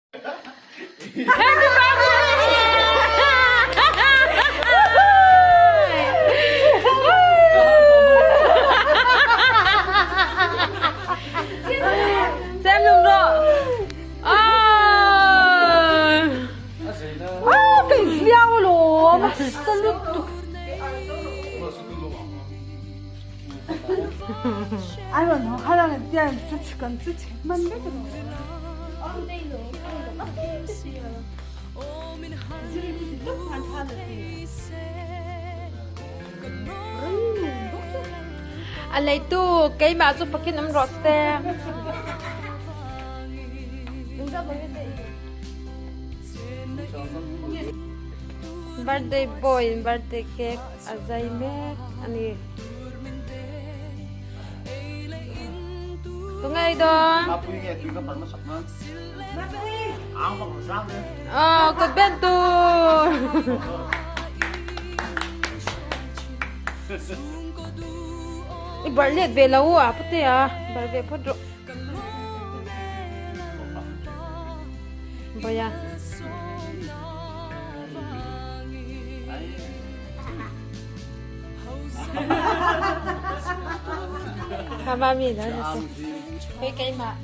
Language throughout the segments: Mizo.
Xem lum rawh. Ah, ka inhliau alawm. A sa lutuk. Ai rawn haw kha lang tia kan chu chhe hman vek alawm. A leitu keimah chu fakin um rawh se. Birthday boy in birthday cake a zai mek a ni. Tunge ei dawn? Aw kut ben tur. I barh let ve lo a pute a barh ve phawt rawh. Baya. Mama mi la na se. Hei keimah.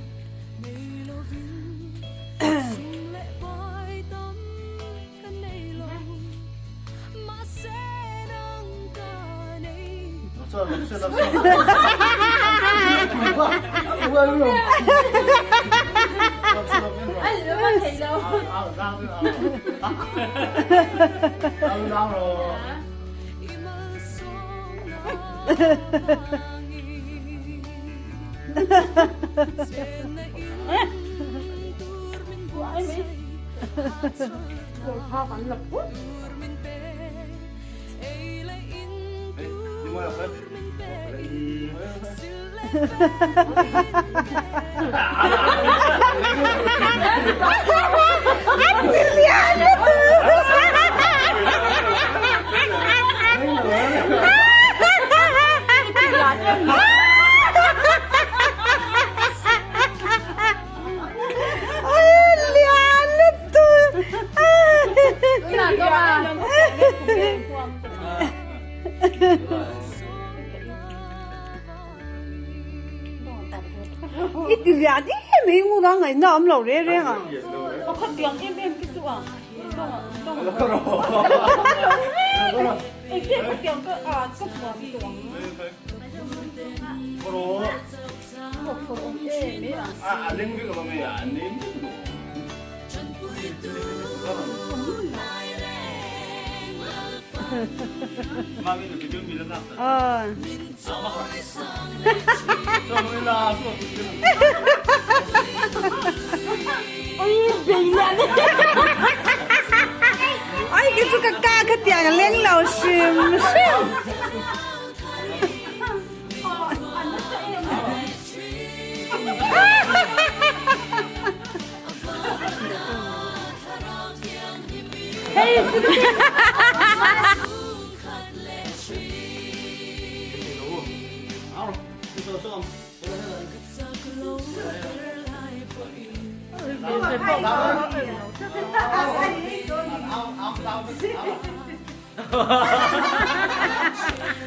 I ti lian em em ngur a ngaihna awm lo reng reng a. Ai cái chu ka ka kha tiang leng lo hrim hrim.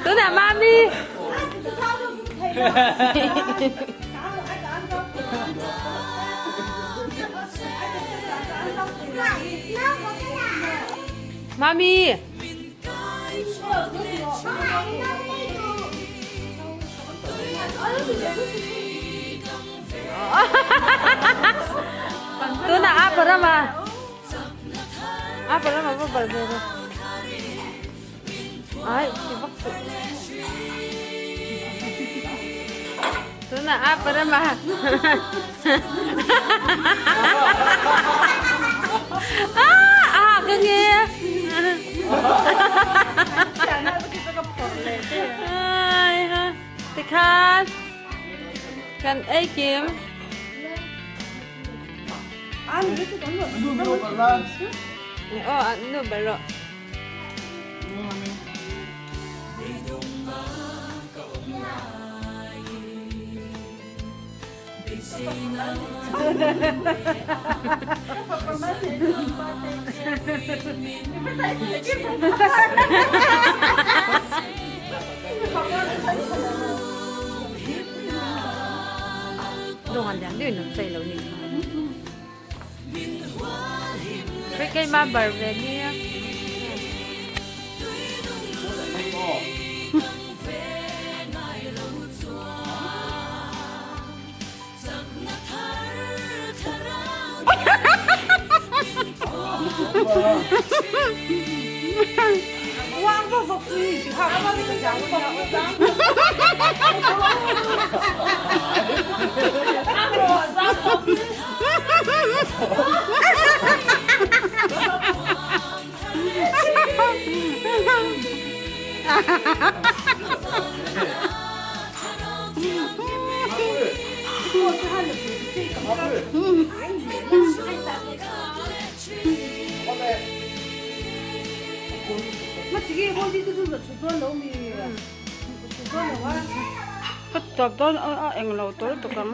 Tunah mami. Mami. Tunah apa rama? Apa rama va bal ve rawh. Ai, ti vak suh. Tunah apa rama? Ah, ah, ka nge. Ai ha. Tikhan. Kan ei kim. Aw, nu ber rawh. Dawng an lian deuhin an chei lo nih kha. Hei keimah bar ve nia. Ka tawp dawn a englo tawl tuk ang.